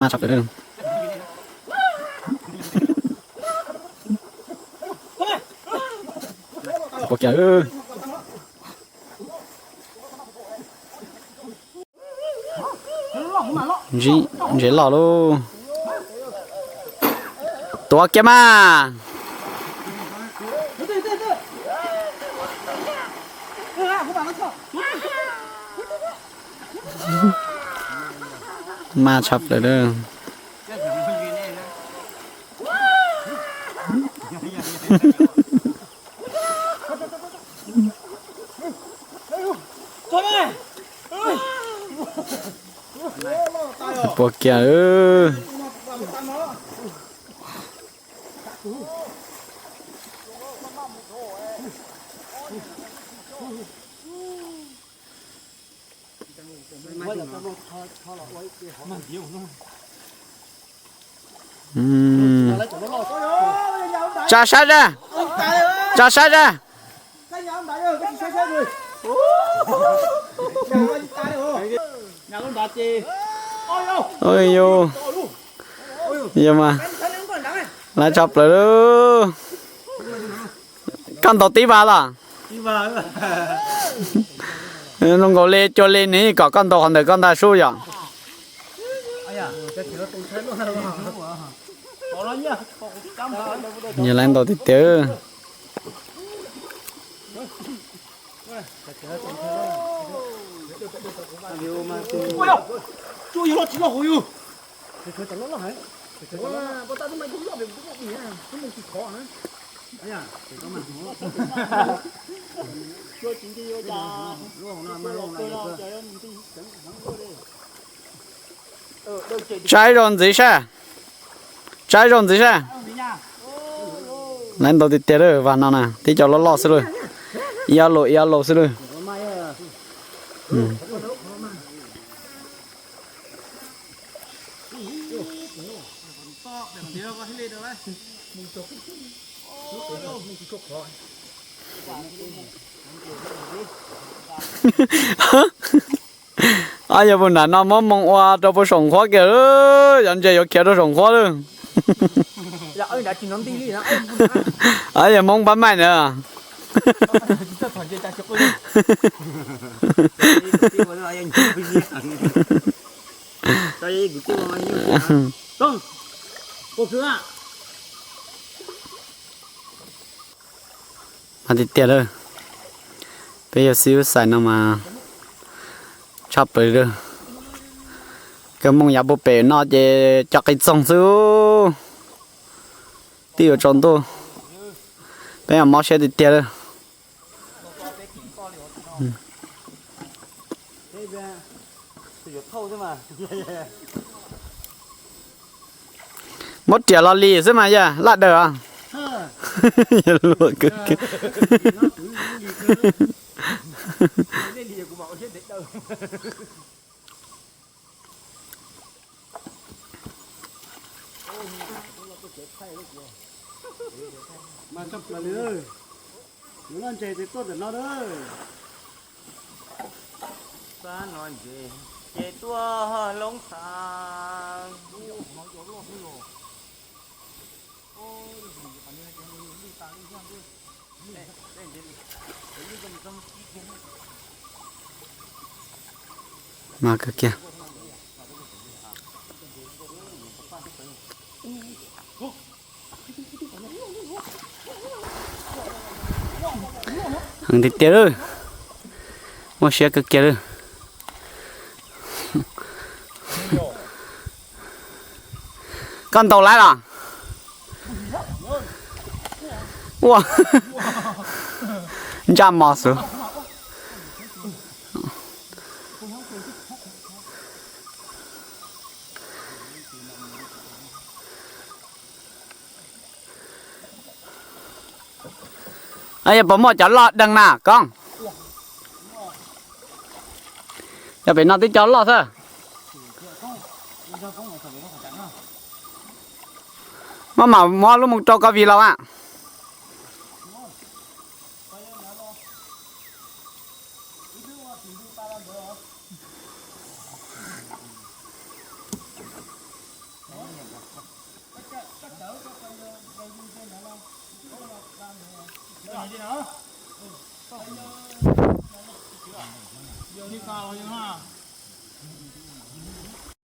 Mas tshaj plaws. Pua kiag. Ntses loj lauj. Tuav kiag mas. Mas tshaj plaws. Pua kiag. Tsa sab zaj, tsa sab zaj. Yog mas, lawv tshaj plaws lauj. Koj ntaus tib vas los? Zoo nkaus li cua li ne, kom koj ntaus qhov ntawm koj ntag sub yom. Nyias lawv ntaus tiag tiag. Tsa ib zaug ntxiv sab, tsa ib zaug ntxiv sab. Lawv ntaus tiag tiag lawm, vas no na tib co loj loj xwb lawm, ib ob lus ib ob lus xwb lawm. Ob yog puag nram no muab moo ua rau puag saum nqhuab kiag, cov ntses yuav khiav rau saum nqhuab lawm. Ob yog Hmoob pab maij na. Mas tiag tiag lawm, peb yog xib hwb xais no mas tshaj plaws li. Kawg moo yav puag pem no ces cov qis txoog xwb, twb yuav tsaus ntuj. Peb mob siab tiag tiag lawm. Muab riam los li xwb mas yog laj daws os. Xab no ntses ces tuaj loob xav. Mas kawg kiag. Heev tiag tiag lawm. Muaj siab kawg kiag lawm. Koj ntaus lawm los? Ua, ntsaj mos xwb. Yog puas muaj cov loj deeg na koob? Yog pem no twb cov loj xwb. Muab mam muab lub moo rau koj vij laus a. Li no, yog li no, yog no.